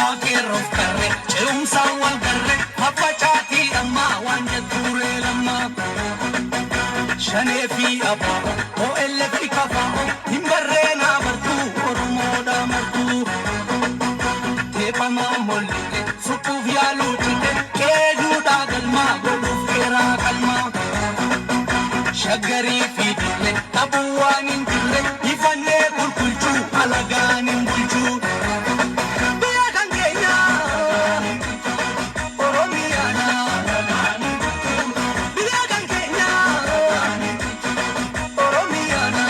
Yaa qeerroof qarree ce'umsaan wal garree faffacaatii ammaa waan jettuuree lammaa. Shanee fi abaa'o OLF kafaa'o hin barreenaa bartuu Oromoodhaa martuu. Teephamaa mollite suphuuf yaaluu cite qe'ee duudhaa galmaa godhuuf qeeraa qalmaa. Shaggarii fi dirree dhabuu waan hin jirre ifannee kulkulchuu alagaan hin bulchuu. Biyya kan keenya Oromiyaadha. Biyya kan keenya Oromiyaadha.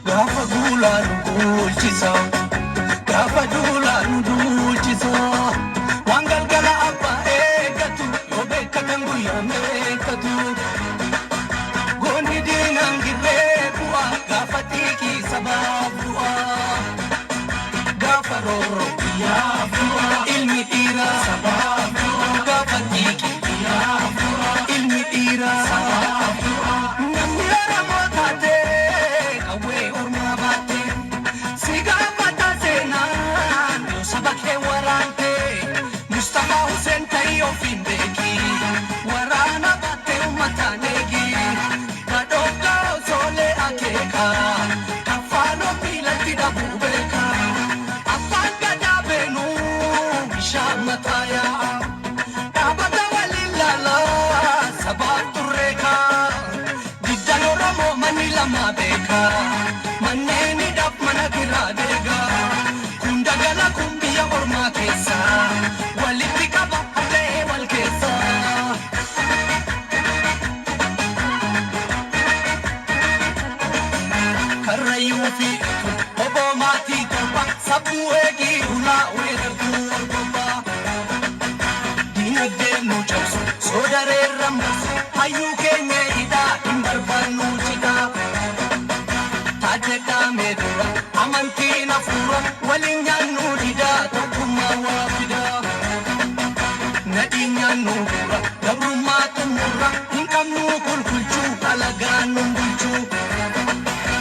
Gaafa guulaa nu guulchisa. Gaafa duulaa nu duulchisa. Waan galgala abbaa eeggatu yoo beekkatan guyyaa meeqatu. Goonni diinaan girree bu'a gaafa xiiqii sabaaf du'a. Gaafa roorroo biyyaaf du'a. Ilmi dhiiraa sabaaf du'a. Gaafa xiiqii biyyaaf du'a. Ilmi dhiiraa sabaaf du'a. Namni Oromoo taate qawwee ormaa baatte. Si gaafata seenaan yoo saba kee waraante. Mustafaa Hussein ta'ii ofiin beeki. Waraana baatte uummataan eegi. Kadhoogaa osoolee akeeka. Kaffaaloo miilatti dhabuu beeka. Abbaan gadaa beenuu bishaan mataa yaa'a. Dhaabata waliin laalaa sabaaf turreeka. Diddan Oromoo manni lama beeka. Manneen hidhaaf mana kiraa deega. Kun dagala kun biyya ormaa keessa. Walitti qaba ta'ee wal keessa. Karrayyuu fi oboo maatii 7 sabbuu eegii hulaa weerartuu orgobbaa. Dinagdee nu cabsu soodareerra marsu hayyuu keenya hidhaa hin barbaannu cidhaa. Taajjedhaa mee dura amantiin hafuura waliin nyaannu didaa tokkummaa waa fidaa. Nadhii nyaannu bu'uura gabrummaa xumurra hin qabnu kulkulchuu alagaan nun bulchuu.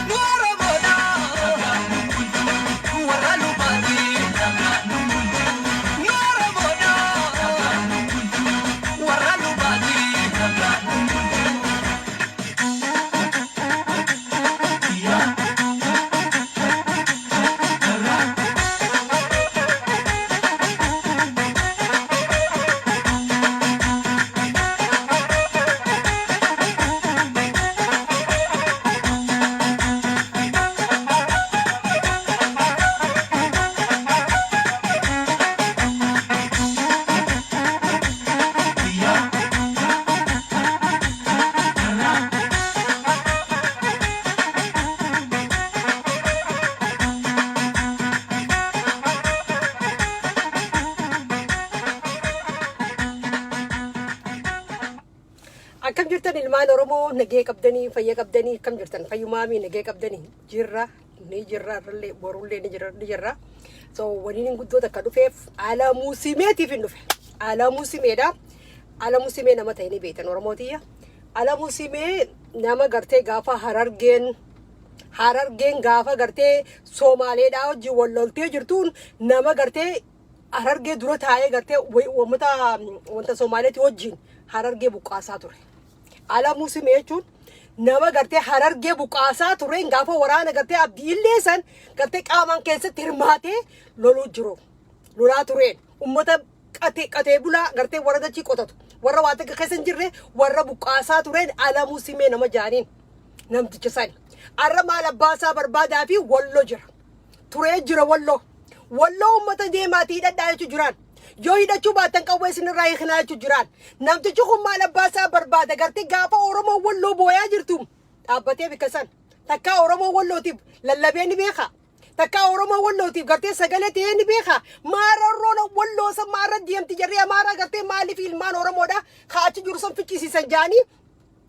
Nu Oromoodha warra lubaati. Nu Oromoodha warra lubaati. Akkam jirtan ilmaan Oromoo, nagee qabdanii, fayya qabdanii? Akkam jirtan, fayyumaamii, nagee qabdanii? Jirra, ni jirra, irrallee borullee ni jirra, ni jirra. So waliin guddoo takka dhufeef Alamuu Simeetiif hin dhufe. Alamuu Simeedha. Alamuu Simee nama ta'e ni beektan, Oromootiyya. Alamuu Simee nama gartee gaafa Harargeen gaafa gartee Soomaaleedhaa wajjin wal loltee jirtuun nama gartee Harargee dura taa'ee gartee uummata wanta Somaaleetii wajjin Harargee buqqaasaa ture. Alamuu Simee jechuun nama gartee Harargee buqqaasaa ture, gaafa waraana gartee Abdii Illee san gartee qaamaan keessatti hirmaatee loluu jiru. Lolaa tureen uummata qatee qatee bulaa gartee warra dachii qotatu, warra waa takka keessa hin jirre warra buqqaasaa tureen Alamuu Simee nama jaaniin namticha sani. Arra maal abbaasaa barbaadaa fi Walloo jira. Turee jira Walloo. Walloo uummata deemaatii hidhadhaa jechuu jiraan. Yoo hidhachuu baattan qawwee isinirraa hiiknaa jechuu jiraan. Namtichi kun maal abbaa isaa barbaada? Gartee gaafa Oromoo Walloo booyaa jirtu dhaabbatee bikka san. Takkaa Oromoo Wallootiif lallabee ni beeka. Takkaa Oromoo Wallootiif gartee sagalee ta'ee ni beeka. Maararroon Walloo san maarra deemti jarri Amaaraa gartee maaliif ilmaan Oromoodha kaachi jiru san ficcisiisan jaanii.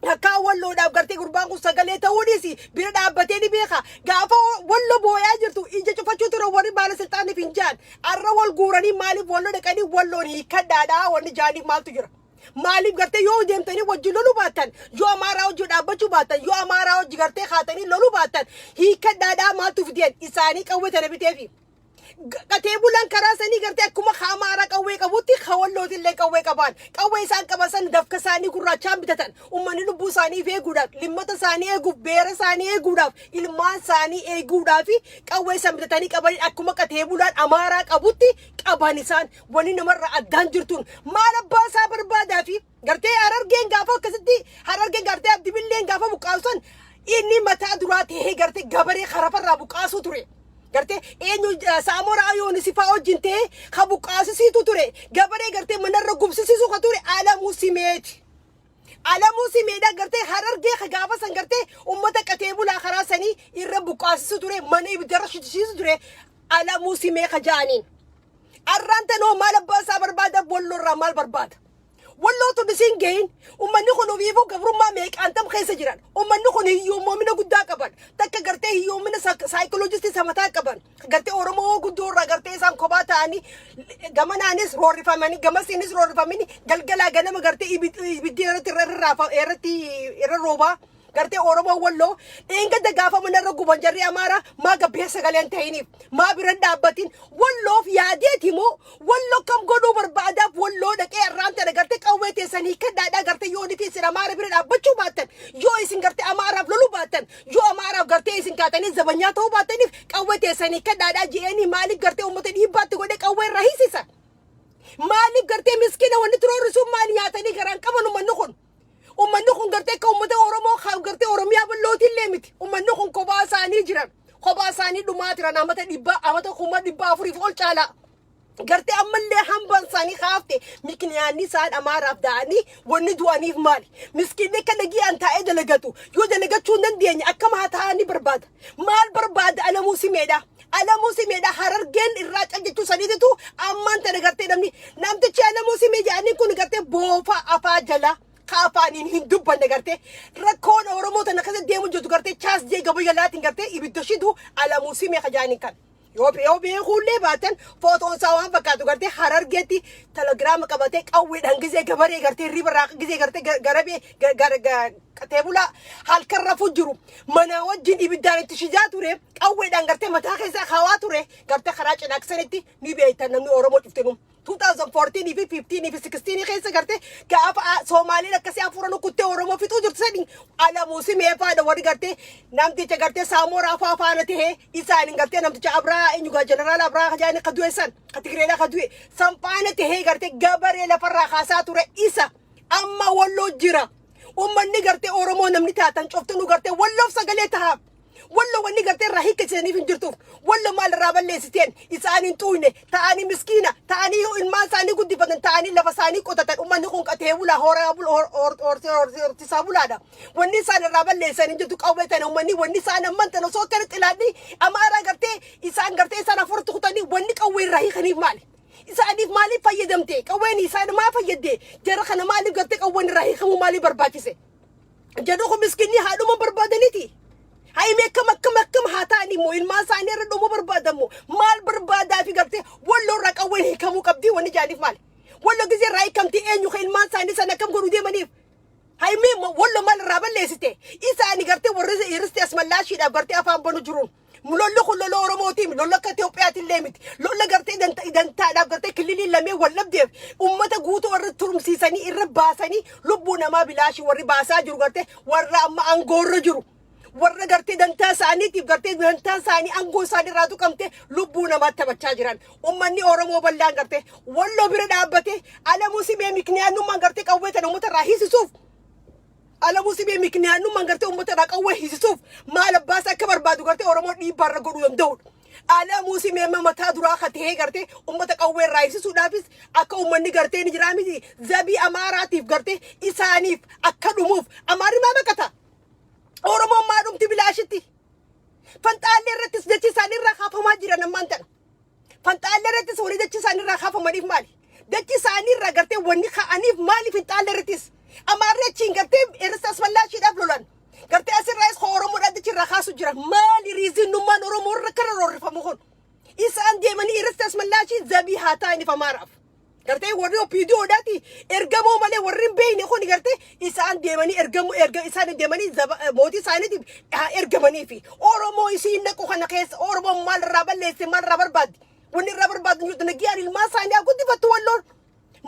Takkaa Walloodhaaf gartee gurbaan kun sagalee ta'uunis bira dhaabbatee ni beeka. Gaafa Wallo booyaa jirtu ija cufachuu ture warri baala silxaaniif hin jaan. Arra wal guuranii maaliif Wallo dhaqanii Walloon hiikkadhaadhaa wanni jaaniif maaltu jira? Maaliif gartee yoo deemtanii wajjin loluu baattan, yoo Amaaraa wajjin dhaabbachuu baattan, yoo Amaaraa wajji gartee kaatanii loluu baattan, hiikkadhaadhaa maaltu fideen isaanii qawwee tana biteefi. Qatee bulaan karaa sanii gartee akkuma ka Amaaraa qawwee qabutti ka Wallootillee qawwee qabaan. Qawwee isaan qaban san dafka isaanii gurraachaan bitatan. Uummanni lubbuu isaanii eeguudhaaf, limmata isaanii eeguuf, beera isaanii eeguudhaaf, ilmaan isaanii eeguudhaaf qawwee san bitatanii qabanii akkuma qatee bulaan Amaaraa qabutti qaban isaan. Wanni namarraa addaan jirtuun maal abbaa isaa barbaadaa fi gartee Harargeen gaafa akkasitti Harargeen gartee Abdibilleen gaafa buqqaasu san inni mataa duraa ta'ee gartee gabaree karafarraa buqqaasuu ture. Gartee eenyu Saamoraa Yoonisi fa'aa wajjin ta'ee ka buqqaasisiitu ture. Gabaree gartee manarra gubsisiisu ka ture Alamuu Simeeti. Alamuu Simeedha gartee Harargee ka gaafa san gartee uummata qatee bulaa karaa sanii irra buqqaasisu ture, mana ibiddarra shitisiisu ture Alamuu Simee ka ja'aniin. Arraan tanoo maal abbaa isaa barbaada? Walloorraa maal barbaada? Wallootu isiin gahin. Uummanni kun ofiifuu gabrummaa meeqaantam keessa jiran. Uummanni kun hiyyoomina guddaa qaban. Takka gartee hiyyoomina saayikoloojistii samataa qaban. Gartee Oromoo guddoo irraa gartee isaan kophaa ta'anii gamanaanis roorrifamanii gamasiinis roorrifamanii galgalaa ganama gartee ibiddi irratti irratti irra roobaa. Gartee Oromoo Walloo dheengadda gaafa manarra guban jarri Amaaraa maa gabbee sagalee hin ta'iniif, maa bira hin dhaabbatin? Walloof yaadeeti moo Walloo kam godhuu barbaadaaf Walloo dhaqee arraan tana gartee qawwee teessan hiikkadhaadhaa, gartee yoo nifi isin Amaara bira dhaabbachuu baattan, yoo isin gartee Amaaraaf loluu baattan, yoo Amaaraaf gartee isin kaatanii zabanyaa ta'uu baattaniif qawwee teessan hiikkadhaadhaa je'eenii maaliif gartee uummata dhiibbaatti godhee qawwee irraa hiisisa? Maaliif gartee miskiina wanni turoorrisuun maali? Nyaatanii garaan qaban uummanni kun. Uummanni kun gartee akka uummata Oromoo kan gartee Oromiyaa bal'ootillee miti. Uummanni kun kophaa isaanii jiran. Kophaa isaanii dhumaa jiran amata dhibba amata 400,000 ol caalaa. Gartee ammallee hambaan isaanii kaafte mikniyaanni isaan Amaaraaf da'anii wanni du'aniif maali? Miskiinni akka dhagiyaan taa'ee dalagatu yoo dalagachuu hin dandeenye akkam haa ta'anii barbaada? Maal barbaada Alamuu Simeedha? Alamuu Simeedha Harargeen irraa cal jechuu saniititu ammaan tana gartee namni namtichi Alamuu Simee jedhanii kun gartee boofa afaa jala ka afaaniin hin dubbanne gartee rakkoon Oromoo tana keessa deemu jirtu gartee chaas jee gaba jalaatiin gartee ibidda shidu Alamuu Simee kajaaniin kan. Yoo beekuullee baatan footoon isaa waan fakkaatu gartee Harargeetti telegiraama qabatee qawweedhaan gizee gabaree gartee hirriba irraa gizee gartee garabee qatee bulaa halkan rafuu jiru mana wajjin ibiddaan itti shijaa ture, qawweedhaan gartee mataa keessaa kaawaa ture gartee karaa Cinaaksanitti ni beektan namni Oromoo cuftinu. 2014 fi 15 fi 16 keessa gartee gaafa Soomaaliin akkasii hafuura nukuttee Oromoo fixuu jirtu sani Alamuu Simee faadha warri gartee namticha gartee Saamoraa faa faana tahee isaanin gartee namticha Abraa eenyugaa jeneraal Abraa kajaani ka du'e san ka Tigreedhaa ka du'e san faana tahee gartee gabaree lafarraa kaasaa ture isa amma Walloo jira. Uummanni gartee Oromoo namni taatan cuftunuu gartee Walloof sagalee tahaaf. Wallo wanni gartee irraa hiikkachisaniif hin jirtuuf. Wallo maal irraa balleessiteen? Isaan hin xuuyne, ta'anii miskiina, ta'anii ilmaan isaanii guddifatan, ta'anii lafa isaanii qotatan. Uummanni kun qotee bulaa, horaa horsiisaa bulaadha. Wanni isaan irraa balleessan hin jirtu qawwee tana uummanni wanni isaan amman tana osoo akkana xilaadhi Amaaraa gartee isaan gartee isaan afurtti kutanii wanni qawwee irraa hiikaniif maali? Isaaniif maaliif fayyadamte? Qawween isaan maa fayyadde? Jara kana maaliif gartee qawween irraa hiikamuu maaliif barbaachise? Jedhu kun miskinni haadhuma barbaadaniiti. Hayimee akkam akkam akkam haa ta'an immoo ilmaan isaanii irra dhumuu barbaadamu maal barbaadaa fi gartee Walloo irraa qawween hiikamuu qabdii wanni jaaniif maali? Walloo gizee irraa hiikamti eenyu ka ilmaan isaanii sana akkam godhuu deemaniif? Hayimee Walloo maal irraa balleessite? Isaani gartee warri Risti Asmallaashiidhaaf gartee afaan banu jiruun. Lolli kun lola Oromootiin lola akka Itoophiyaatiin illee miti. Lola gartee dantaadhaaf gartee kililiin lamee wal dhabdeef uummata guutuu warri turumsiisanii irra baasanii lubbuu namaa bilaashii warri baasaa jiru gartee warra amma aangoorra jiru. Warra gartee dantaa isaaniitiif gartee dantaa isaanii aangoo isaanii irraa tuqamte lubbuu namaa taphachaa jiran. Uummanni Oromoo bal'aan gartee Walloo bira dhaabbatee Alamuu Simee mikniyaannummaan gartee qawwee tana uummata irraa hiisisuuf, Alamuu Simee mikniyaannummaan gartee uummata irraa qawwee hiisisuuf maal abbaas akka barbaadu gartee Oromoo dhiibbaa irra godhuu danda'udha. Alamuu Simee amma mataa duraa ka ta'ee gartee uummata qawwee irraa hiisisuudhaafis akka uummanni gartee ni jiraa miti zabii Amaaraatiif gartee isaaniif akka dhumuuf Amaarri maa baqata? Oromoon maa dhumti bilaashitti? Fanxaallee irrattis jechi isaanii irraa kaafamaa jiran ammaan tana. Fanxaallee irrattis warri jechi isaanii irraa kaafamaniif maali? Jechi isaanii irraa gartee wanni ka'aniif maali finxaallee irrattis? Amaarri achiin gartee irratti asmallaashiidhaaf lolan. Gartee asirraas Oromoodhaan irraa kaasu jira. Maali reasonnummaan Oromoo irra kana roorrifamu kun? Isaan deemanii irratti asmallaashii zabii haa ta'aniif Amaaraaf. Gartee warri OPDOdhaati ergamoo malee warri hin beekne kun gartee isaan deemanii ergamu erga isaan deemanii mootii isaaniitiif haa ergamaniifi. Oromoo isiin naqu kana keessa Oromoon maal irraa balleesse, maal irraa barbaaddi? Wanni irraa barbaaddu hin jirtu. Nagiyaan ilmaan isaanii haa guddifattu Walloon.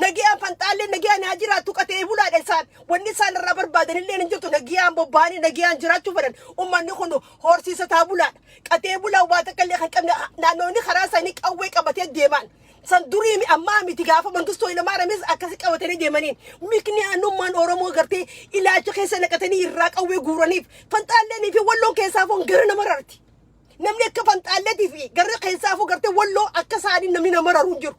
Nagiyaan Fanxaallee nagiyaan haa jiraattu, qotee bulaadha isaan. Wanni isaan irraa barbaadan illee hin jirtu. Nagiyaan bobba'anii nagiyaan jiraachuu fedhan. Uummanni kun horsiisataa bulaadha. Qotee bulaa waa takka illee kan qabne naannoonni karaa isaanii qawwee qabatee deeman. San durii ammaa miti, gaafa Mangistuu Hayilamaariyamis akkasi qabatanii deemaniin. Mikniyaanummaan Oromoo gartee ilaalcha keessa naqatanii irraa qawwee guuraniif Fanxaalleenii fi Walloon keessaa foon gara nama rarti. Namni akka Fanxaalleetii fi garri keessaafuu gartee Walloo akka isaanii namni nama raru hin jiru.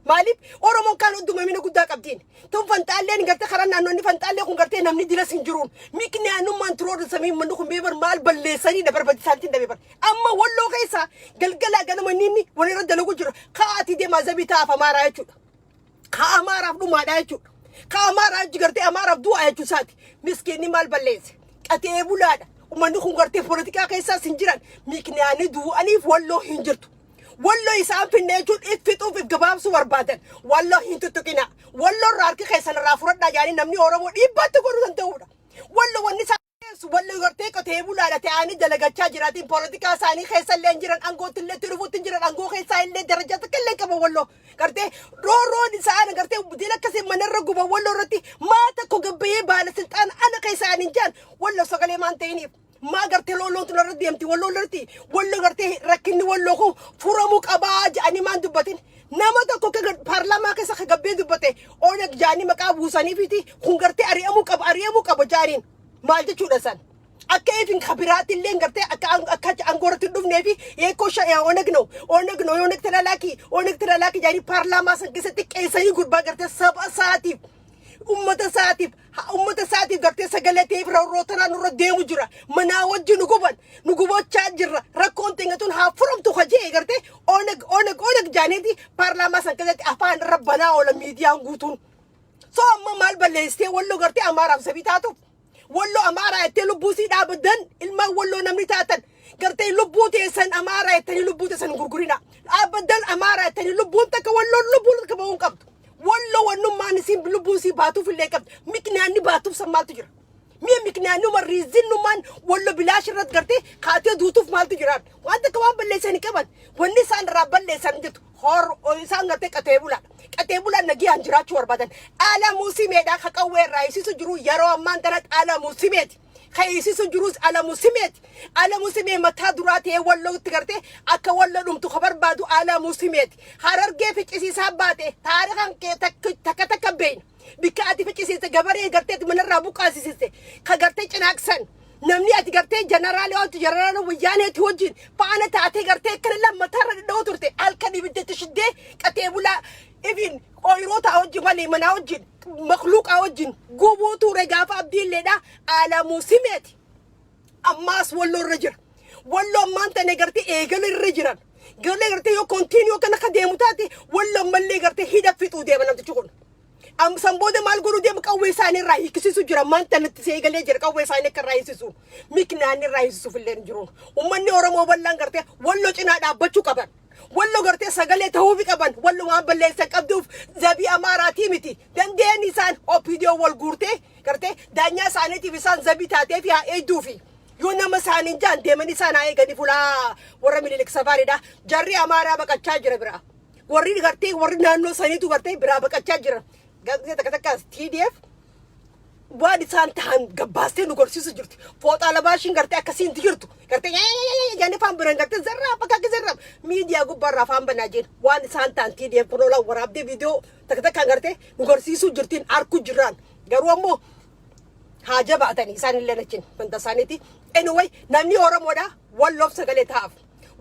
Maaliif Oromoon kaan hundumamina guddaa qabdiin. Tun Fanxaalleen gartee karaa naannoonni Fanxaallee kun gartee namni dilas hin jiruun. Mikniyaanummaan turoodha samii manni kun beebar maal balleessanii na barbaachisaantiin dhabe bar. Amma Walloo keessa galgalaa ganama inni wal irra dalagu jira. Ka'aatii deemaa zabii ta'aaf Amaaraa jechuudha. Ka Amaaraaf dhumaadha jechuudha. Ka Amaaraa jechuun gartee Amaaraaf du'a jechuu isaati. Miskiinni maal balleesse? Qatee bulaadha. Uummanni kun gartee poolitikaa keessaas hin jiran. Mikniyaanni du'aniif Walloo hin jirtu. Walloo isaan finne jechuun if fixuuf if gabaabsuu barbaadan. Walloo hin tuttuqina. Walloo irraa harki keessan irraa fudhadhaa jedhanii namni Oromoo dhiibbaatti godhuu danda'udha. Walloo wanni isaan Walloo gartee qotee bulaadha ta'anii dalagachaa jiraatiin poolitikaa isaanii keessa illee hin jiran, aangootti illee itti dhufuutti hin jiran, aangoo keessaa illee darajaa takka illee qaban. Walloo gartee roorroon isaan gartee dila akkasii manarra guban. Walloo irratti maa tokko gabbayee baala silxaana ana keessa hin jaan. Walloo sagalee maan ta'iniif maa gartee loolloon tun irra deemti? Walloo irratti Walloo gartee rakkinni Walloo kun furamuu qabaa jedhanii maan dubbatin? Nama tokko akka paarlaamaa keessa ka gabbee dubbate Oneg jedhanii maqaa buusaniifiti kun gartee ari'amuu qaba, ari'amuu qaba jedhaniin maal jechuudha san? Akka ifin kabiraatti illee gartee akka aangoorratti hin dhufnee fi eekoo Oneg ነው፣ ኦነግ ነው፣ የኦነግ ተላላኪ፣ ኦነግ ተላላኪ jedhanii paarlaamaa san keessatti qeessanii gurbaa gartee saba isaatiif, ummata isaatiif, ummata isaatiif gartee sagalee ta'eef roorroo tanaan nurra deemu jira, manaa wajji nu guban, nu gubachaa jirra, rakkoon teenya tun haa furamtu kajee gartee Oneg, Oneg, Oneg jaaniiti paarlaamaa san keessatti afaan irra banaa oola miidiyaan guutuun. So amma maal balleessitee Walloo gartee Amaaraaf sabii taatuuf? Walloo Amaaraa jettee lubbuu sii dhaabaddan ilmaan Walloo namni taatan gartee lubbuu teessan Amaaraa jettanii lubbuu teessan hin gurgurina. Dhaabaddan Amaaraa jettanii lubbuun takka Walloon lubbuun takka ba'uu hin qabdu. Walloo wannummaan isiin lubbuun sii baatuuf illee qabdu. Mikniyaanni baatuuf san maaltu jira? Mi'a mikniyaannuma reasonnummaan Walloo bilaash irratti gartee kaatee duutuuf maaltu jiraan? Waan takka waan balleessan hin qaban. Wanni isaan irraa balleessan hin jirtu. Hor isaan gartee qotee bulaadha. Qotee bulaan nagiyaan jiraachuu barbaadan. Alamuu Simeedha ka qawwee irraa hiisisu jiru yeroo ammaan tana Alamuu Simeeti. Ka hiisisu jirus Alamuu Simeeti. Alamuu Simee mataa duraa ta'ee Wallootti gartee akka Walloo dhumtu ka barbaadu Alamuu Simeeti. Harargee ficcisiisaa baate taarikan kee takka takka beeyna. Bikka ati ficcisiiste gabaree gartee manarraa buqqaasisiste ka gartee Cinaaqsan. Namni ati gartee jeneraali hojii jeneraala Wayyaaneeti wajjin faana taatee gartee akkana lammataarra dhadha'uu turte halkan ibiddatti shiddee qotee bulaa ifin ooyiroota wajjin malee manaa wajjin makluuqaa wajjin gubuu ture gaafa Abdiilleedha Alamuu Simeeti. Ammaas Walloo irra jira. Walloo ammaan tana gartee eegala irra jiran. Galee gartee yoo continue kan akka deemu taate Walloo ammallee gartee hidha fixuu deema namtichi kun. San booda maal godhuu deema? Qawwee isaanii irraa hiiksisuu jira. Maanta natti eegalee jira qawwee isaanii akka irraa hiiksisu. Miknaan irraa hiiksisuuf illee hin jiru. Uummanni Oromoo bal'aan gartee Walloo cinaa dhaabbachuu qaban. Walloo gartee sagalee ta'uufi qaban. Walloo waan balleessan qabduuf zabii Amaaraatii miti. Dandeen isaan OPDO wal guurtee gartee daanyaa isaaniitiif isaan zabii taatee fi haa eegduufi. Yoo nama isaaniin jaan deemanii isaan haa eeganii fulaa warra Minilik safaariidha. Jarri Amaaraa baqachaa jira biraa. Warri gartee warri naannoo saniitu gartee biraa baqachaa jira. Gartee takka takka TDF waan isaan tahan gabbaastee nu gorsiisu jirti. Fooxaa labaashiin gartee akkasiin jirtu. Gartee yaani afaan biran gartee zarraa bakka akka zarraa miidiyaa gubbaarraa afaan banaa jeen waan isaan tahan TDF kun oolan waraabdee viidiyoo takka takkaan gartee nu gorsiisuu jirtiin arkuu jirraan. Garuu ammoo haa jabaatanii isaan illee achiin wanta isaaniiti. Anyway, namni Oromoodha Walloof sagalee ta'aaf.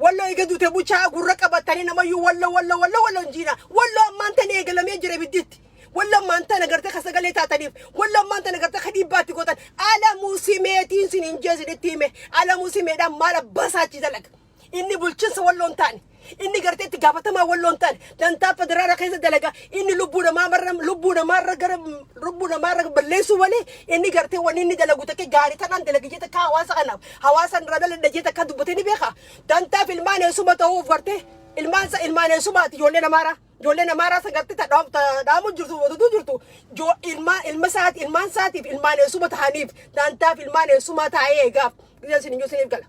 Walloo eega duute buchaa gurra qabatanii namayyuu Walloo, Walloo, Walloo, Walloo hin jiina. Walloo ammaan tana eegalamee jira ibidditti. Walloo ammaan tana gartee ka sagalee taataniif. Walloo ammaan tana gartee ka dhiibbaatti gootan. Alamuu Simeetiin sin hin jee sinitti hime. Alamuu Simeedhaan maal abbaa isaa achi dalaga? Inni bulchiinsa Walloo hin taane. Inni gartee itti gaafatamaa Walloon taane dantaa federaala keessa dalagaa. Inni lubbuu namaa marra lubbuu namaarra gara lubbuu namaarra balleessuu malee, inni gartee wanni inni dalagu takka gaarii tanaan dalage jee takka hawaasa kanaaf hawaasa irraa dalagde jee takka dubbatee ni beeka. Dantaaf ilmaan eessuma ta'uuf gartee ilmaan isa ilmaan eessumaati, ijoollee namaaraa. Ijoollee namaaraa san gartee ta dhaamu jirtu oduutu jirtu ilma isaati, ilmaan isaatiif ilmaan eessuma ta'aniif dantaaf ilmaan eessumaa taa'ee eegaaf. Gizee isin iyyuu isiniif gala.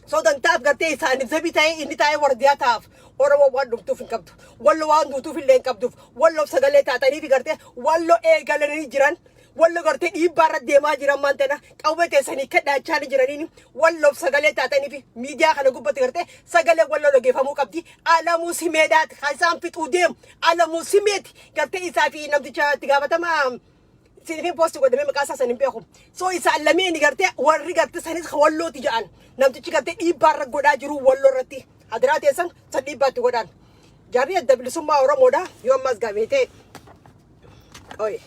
So dantaaf gartee isaaniif zabii ta'ee inni taa'ee wardiyaa ta'aaf. Oromoo waan dhumtuuf hin qabdu. Wallo waan duutuuf illee hin qabduuf. Walloof sagalee taataniif gartee Wallo eegalanii jiran. Wallo gartee dhiibbaa irra deemaa jiran maan tana qawwee teessanii kadhaachaa ni jiraniin Walloof sagalee taataniif miidiyaa kana gubbatti gartee sagalee Walloo dhageeffamuu qabdi. Alamuu Simeedhaati kan isaan fixuu deemu. Alamuu Simeeti gartee isaa fi namticha itti gaafatamaa sinifin post godhamee maqaa isaa san hin beeku. So isaan lameen gartee warri gartee sanis Wallooti jedhan. Namtichi gartee dhiibbaa irra godhaa jiru Walloo irratti. Hadiraa teessan san dhiibbaa itti godhaan. Jarri Adda Bilisummaa Oromoodha. Yoo ammas gabeetee. Oye.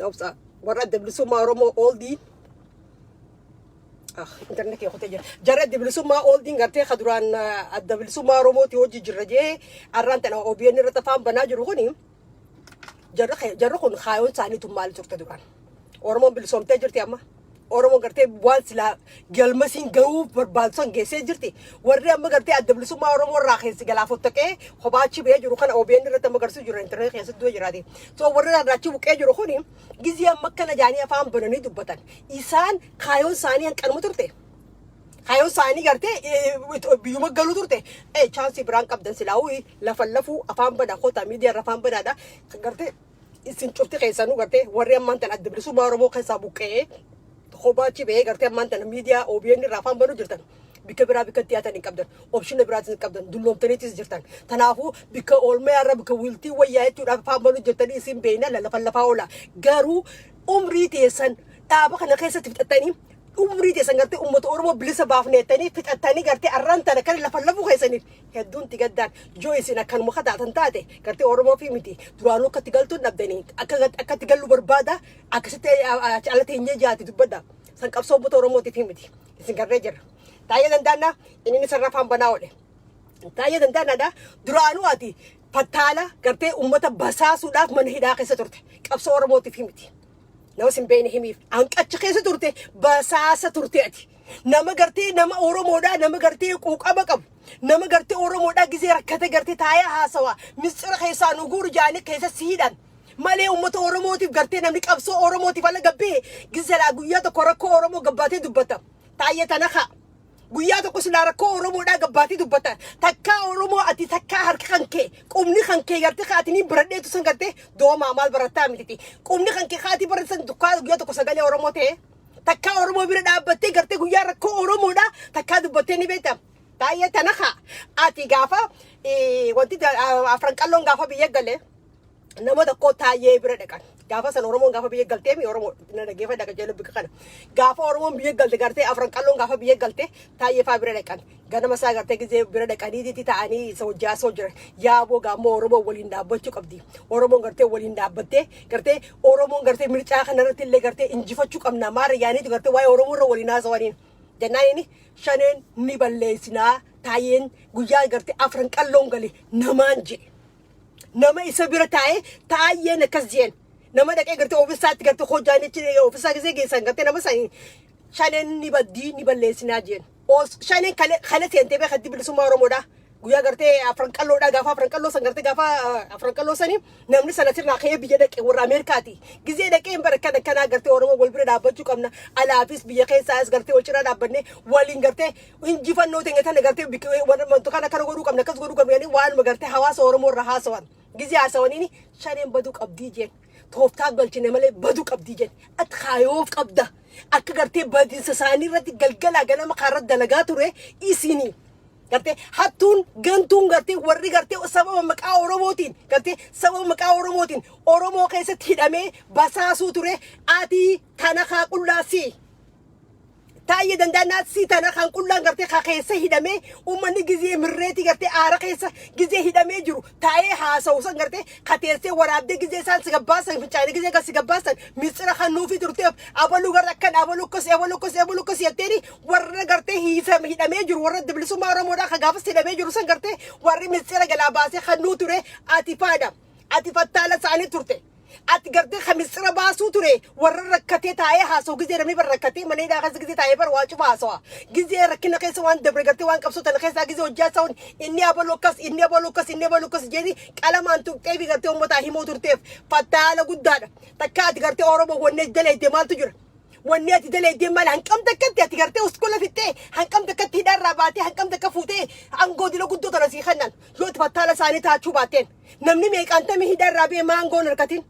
Obsa. Warra Adda Bilisummaa Oromoo ooldiin. Ah, internet kee kutee jira. Jarri Adda Bilisummaa ooldiin gartee ka duraan Adda Bilisummaa Oromooti hojii jirra jee arraan tana OBN irratti afaan banaa jiru kuni, jarri kun kaayoon isaanii tun maal turte duraan? Oromoon bilisoomtee jirti amma. Oromoon gartee waan silaa galmasiin gahuu barbaadu san geessee jirti. Warri amma gartee Adda Bilisummaa Oromoo irraa keessi galaafottaqee kophaa achi ba'ee jiru kana OBN irratti amma agarsiisu jiru, internet keessatti du'e jiraati. So warri irraa achi buqqee jiru kuni gizee amma akkana jaanii afaan bananii dubbatan. Isaan kaayoon isaanii hanqanuma turte. Kaayoon isaanii gartee biyyuma galuu turte. Chance biraan qabdan silaa'uu lafa lafuu afaan banaa kootaa miidiyaa irra afaan banaadha. Gartee isin cufti keessanuu gartee warri ammaan tan Adda Bilisummaa Oromoo keessaa buqqee kophaa achi ba'ee gartee ammaan tana miidiyaa OBN irraa afaan banuu jirtan. Bikka biraa bikka itti dhiyaatan hin qabdan. Option biraatis hin qabdan. Dulloomtaniitis jirtan. Kanaafuu bikka oolmaa irra bikka wiiltii wayyaa jechuudhaaf afaan banuu jirtanii isin beeyna lafa lafaa oola. Garuu umrii teessan dhaaba kana keessatti fixattanii, umrii teessan gartee uummata Oromoo bilisa baafneettanii fixattanii, gartee arraan tana kan lafa lafuu keessaniif hedduun itti gaddaan. Yoo isin akkanuma kataatan taate gartee Oromoo fi miti duraanuu akkatti galtuun dhabdanii akka akkatti gallu barbaada, akkasitti ala teenyee jaati dubbadha. San qabsoo uummata Oromootiif miti. Isin garree jirra. Taa'ee danda'annaa inni sarara afaan banaa oole. Taa'ee danda'annaadha. Duraanuu ati fattaala gartee uummata basaasuudhaaf mana hidhaa keessa turte. Qabsoo Oromootiif miti. Nama sin beekne himiif. Hanqachi keessa turte, basaasa turte ati. Nama gartee nama Oromoodhaa, nama gartee quuqama qabu. Nama gartee Oromoodhaa gizee rakkate gartee taa'ee haasawaa. Misxira keessaa nu guuru jaanii keessa si hidhan. Malee uummata Oromootiif gartee namni qabsoo Oromootiif ala gabbee gizee guyyaa tokko rakkoo Oromoo gabbaatee dubbata. Taa'ee tana kaa. Guyyaa tokko silaa rakkoo Oromoodhaa gabbaatee dubbata. Takkaa Oromoo ati takkaa harki kan kee qubni kan kee gartee kaati ni baradheetu san gartee doomaa maal barattaa mititi. Qubni kan kee kaati baratan dukkaa guyyaa tokko sagalee Oromoo ta'e. Takkaa Oromoo bira dhaabbattee gartee guyyaa rakkoo Oromoodhaa takkaa dubbattee ni beekta. Baay'ee tana kaa ati gaafa wanti Afran Qalloon gaafa biyya galee nama tokko Taayee bira dhaqan. Gaafa san Oromoon gaafa biyya galtee mi Oromoo na dhaggeeffadha qajeeluu bika kana. Gaafa Oromoon biyya galte gartee Afran Qalloon gaafa biyya galte Taayee faa bira dhaqan. Ganama isaa gartee gizee bira dhaqanii ta'anii isa hojii asoo jiran. Yaaboo gaammoo Oromoon waliin dhaabbachuu qabdi. Oromoon gartee waliin dhaabbattee gartee Oromoon gartee mircaa kanarratti illee gartee injifachuu qabna. Maara yaaniitu gartee waa'ee Oromoo irra waliin haasawaniin. Jennaan inni Shaneen ni balleessinaa, Taayeen guyyaa gartee Afran Qalloon gale namaan jedhe. Nama isa bira taa'ee Taayyeen akkas jeen, nama dhaqee gartee ofiisaatti gartee hojjaan jechi ofiisaa gisee geessan gartee nama san Shaneen ni baddii ni balleessinaa jeen. Shaneen kale kale seentee beekatti Bilisummaa Oromoodha. Guyyaa gartee Afran Qalloodha, gaafa Afran Qalloo san gartee gaafa Afran Qalloo sanii namni sana sirraa ka'ee biyya dhaqe warra Ameerikaati. Gizee dhaqee hin bara akkana akkanaa gartee Oromoo wal bira dhaabbachuu qabna. Alaafis biyya keessaas gartee wal cinaa dhaabbannee waliin gartee injifannoo teenya tana gartee warra wantoota kana kana godhuu qabna, akkas godhuu qabna jedhanii waanuma gartee hawaasa Oromoo irraa haasawan. Gizee haasawaniini Shaneen baduu qabdii jeen. Tooftaa galchine malee baduu qabdii jeen. Ati kaayoof qabda. Akka gartee badiinsa isaanii irratti galgalaa ganama kaarra dalagaa ture isinii. Gartee hattuun gantuun gartee warri gartee sababa maqaa Oromootiin gartee sababa maqaa Oromootiin Oromoo keessatti hidhamee basaasuu ture ati tana kaa qullaasii. Taayyee Danda'aa si tana kan qullaan gartee ka keessa hidhamee uummanni gizee mirreetii gartee aara keessa gizee hidhamee jiru taa'ee haasa'u san gartee kateessee waraabdee gizee isaan si gabbaasan, fincaanii gizee kan si gabbaasan mitsira kan nuufii turteef, abaluu gara akkan, abaluu akkas, abaluu akkas, abaluu akkas jetteeni warra gartee hiisame hidhamee jiru, warra bilisummaa Oromoodhaa kan gaafas hidhamee jiru san gartee warri mitsira jalaa baasee kan nuu ture ati faadha. Ati fattaala isaanii turte. Ati gartee kan mitsira baasuu ture warra rakkatee taa'ee haasa'u, gizee namni bar rakkatee mana hidhaa keessa gizee taa'ee bar waa cufa haasawa. Gizee rakkina keessa waan dabre gartee waan qabsoo tana keessaa gizee hojjaa sa'uun inni abaluu akkas, inni abaluu akkas, inni abaluu akkas jedhanii qalamaan tuqxee fi gartee uummataa himuu turteef fattaala guddaadha. Takka ati gartee Oromoo wanni daleedde maaltu jira? Wanni ati daleeddee maali? Hanqam takkatti ati gartee uskola fixxee, hanqam takkatti hidhaarraa baatee, hanqam takka fuutee aangoo dila guddoo tana sii kennan yoo ati fattaala isaanii taachuu baatteen. Namni meeqaantamii hidhaarraa ba'e maa aangoon harkatin?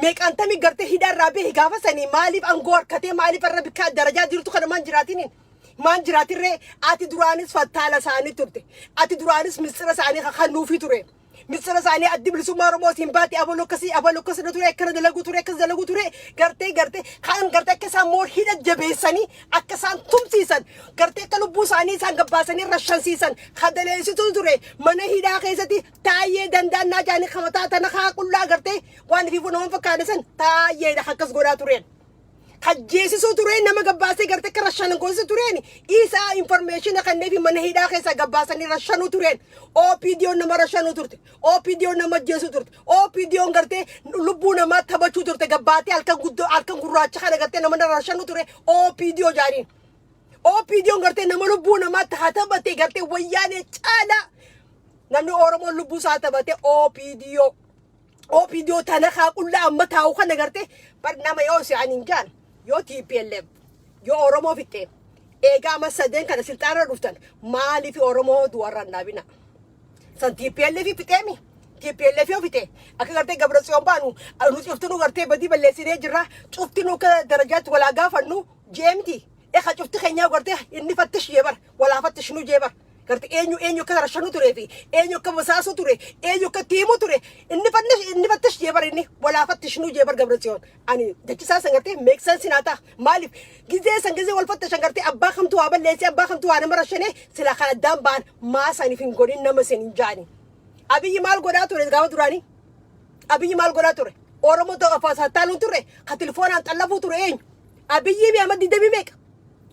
Meeqaantamii gartee hidhaarraa ba'e gaafa sanii maaliif aangoo harkatee, maaliif irra bikka darajaa jirtu kana maan jiraatiniin? Maan jiraatirree? Ati duraanis fattaala isaanii turte. Ati duraanis mistira isaanii kakannuufii ture. Mistira isaanii Addi Bilisummaa Oromoo siin baate, abaluu akkasii, abaluu akkasii ture, akkana dalaguu ture, akkas dalaguu ture, gartee gartee kan gartee akka isaan moor hidha jabeessanii akka isaan tumsiisan, gartee akka lubbuu isaanii isaan gabbaasanii rashansiisan kadaleessituu ture mana hidhaa keessatti Taayyee Dandaannaa jaanii kamataa tana kaa qullaa gartee waan ifiifuu nama fakkaate san taayyeedha akkas godhaa tureen. Kajjeesisuu tureen nama gabbaasee gartee akka rashanan goosisu tureen isaa information kanneefi mana hidhaa keessaa gabbaasanii rashanuu tureen. OPDOn nama rashanuu turte. OPDOn nama ajjeesuu turte. OPDOn gartee lubbuu namaa taphachuu turte, gabbaatee halkan guddoo halkan gurraacha kana gartee nama rashanuu ture OPDO jaaniin. OPDOn gartee nama lubbuu namaa taphate gartee wayyaanee caalaa namni Oromoon lubbuu isaa taphate OPDO. OPDO tana kaa qullaa amma taa'u kana gartee bar nama yoo si ani hin jaan, yoo TPLF yoo Oromoo fixxe, eegaa amma sadeen kana silxaanarra dhuftan, maaliif Oromoo du'arra hin dhaabina? San TPLF fixeemi. TPLF yoo fixe akka gartee Gabra Tsiyoon baanu nu cuftinuu gartee badii balleessinee jirra, cuftinuu akka darajaatti walaa gaafannu jeemti. Eka cufti keenyaa gartee inni fattish jee bar walaa fattishnuu jee bar gartee eenyu eenyu akka rashanuu turee fi eenyu akka basaasuu ture, eenyu akka tiimuu ture, inni fattish, inni fattish jee bar, inni walaa fattishnuu jee bar Gabra Tsiyoon. Ani jechisaa san gartee make sense naa ta'a. Maaliif gizee san gizee wal fattishan gartee abbaa kamtu waa balleessee, abbaa kamtu waa nama rashanee sila kan addaan ba'an maa saniif hin godhin nama sin hin jaani. Abiyyi maal godhaa ture gaafa duraanii? Abiyyi maal godhaa ture? Oromoo ta'u afaan sattaaluun ture, ka telefoonaan xallafuu ture eenyu? Abiyyi mi amma digdamii meeqa?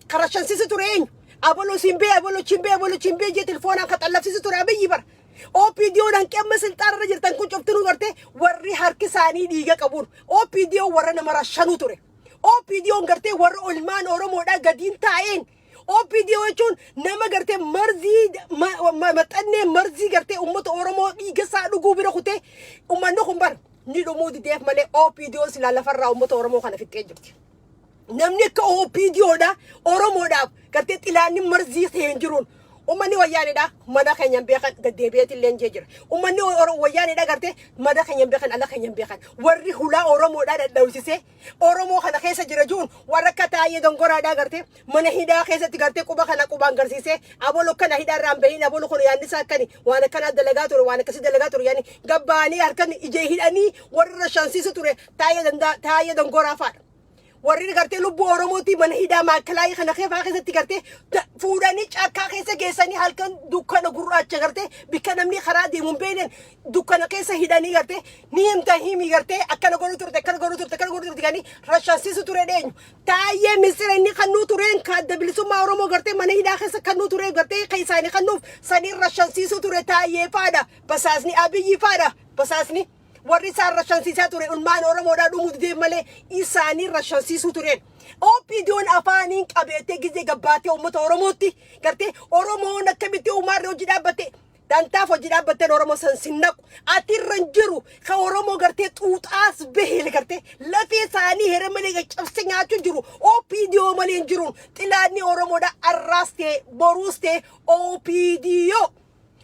Ka rashansiisu ture eenyu? Abaloo siin bee, abaloo chiin bee, abaloo chiin bee jee telefoonaan ka xallafsiisu ture Abiyyi bara. OPDO hanqee amma silxaanarra jirtan kun cuftinuu gartee warri harki isaanii dhiiga qabuun OPDO warra nama rashanuu ture. OPDO gartee warra olmaan Oromoodhaa gadiin taa'een. OPDO jechuun nama gartee marzii maxxannee marzii gartee uummata Oromoo dhiiga isaa dhuguu bira kutee uummanni kun bar ni dhumuu dideef malee OPDO silaa lafarraa uummata Oromoo kana fixxee jirti. Namni akka OPDOdha Oromoodhaaf gartee xilaanni marzii ta'e hin jiruun. Uummanni wayyaanidha mana keenya hin beekan, deddeebi'eeti illee jee jira. Uummanni wayyaanidha gartee mana keenya hin beekan, ala keenya hin beekan. Warri hulaa Oromoodhaa dhadhaabsisee Oromoo kana keessa jira jiruun warra akka Taayyee Dongoraadhaa gartee mana hidhaa keessatti gartee quba kana qubaan garsiisee abolo kana hidhaa irraa hin bahin, abolo kun yaadni isaa akkani, waan akkanaa dalagaa ture, waan akkasii dalagaa ture yaani gabbaanii harkan ijee hidhanii warra rashansiisu ture Taayyee Dandaa, Taayyee Dongoraa fa'aadha. Warri gartee lubbuu Oromootii mana hidhaa maakalaayii kana keefaa keessatti gartee fuudhanii caakkaa keessa geessanii halkan dukkana gurraacha gartee bikka namni karaa deemu hin beekneen dukkana keessa hidhanii gartee ni himta himi gartee akkana godhuu turte, akkana godhuu turte, akkana godhuu turte ganii rashansiisu ture dheenyu. Taayyee misira inni kannuu tureen ka Adda Bilisummaa Oromoo gartee mana hidhaa keessa kannuu ture gartee kan isaanii kannuuf saniin rashansiisu ture Taayyee faadha, basaasni Abiyyi faadha, basaasni. Warri isaan rashansiisaa ture ilmaan Oromoodhaa dhumuu dideef malee isaanii rashansiisuu tureen. OPDOn afaaniin qabeettee gizee gabbaatee uummata Oromootti gartee Oromoon akkamitti uumaarra hojii dhaabbatte dantaaf hojii dhaabbatteen Oromoo san sin naqu. Ati irra hin jiru ka Oromoo gartee xuuxaas bahee gartee lafee isaanii hera malee cabse nyaachuu jiru OPDO malee hin jiruun xilaanni Oromoodha arraas ta'e boruus ta'e OPDO.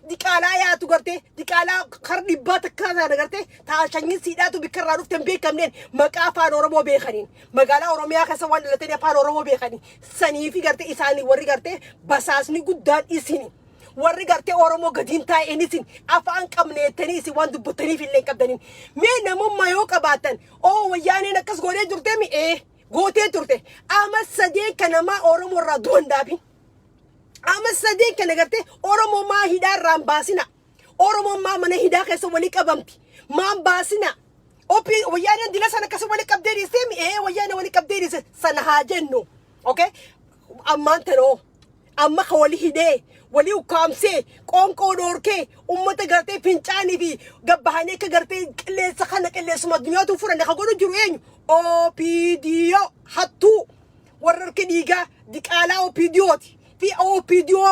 Diqaalaa yaatu gartee diqaalaa kar dhibbaa takkaa taana gartee taa shanyiin siidhaatu bikka irraa dhufte hin beekamneen maqaa afaan Oromoo beekaniin magaalaa Oromiyaa keessa waan dhalatanii afaan Oromoo beekanii sanii fi gartee isaanii warri gartee basaasni guddaan isini. Warri gartee Oromoo gadiin taa'een isin afaan qabneettanii isin waan dubbattaniif illee hin qabdaniin. Mee namummaa yoo qabaattan oo wayyaaneen akkas godhee turte mi ee. Gootee turte. Ama sadeen kana maa Oromoo irraa du'an dhaabin. Ama sadeen kana gartee Oromoo maa hidhaa irraa hin baasina. Oromoo maa mana hidhaa keessa walii qabamti. Maan baasina. Opii Wayyaaneen dila sana akkasuma walii qabdee dhiistee mi'ee Wayyaanee walii qabdee dhiiste sana haa jennu. Okay? Ammaan tanoo. Amma ka walii hidhee, walii ukkaamsee, qoonqoo dhoorkee, ummata gartee fincaanii fi gabbahanii akka gartee qilleensa kana qilleensuma addunyaatu furanne ka godhu jiru eenyu? OPDO hattuu, warra harka dhiigaa diqaalaa OPDOti fi OPDO.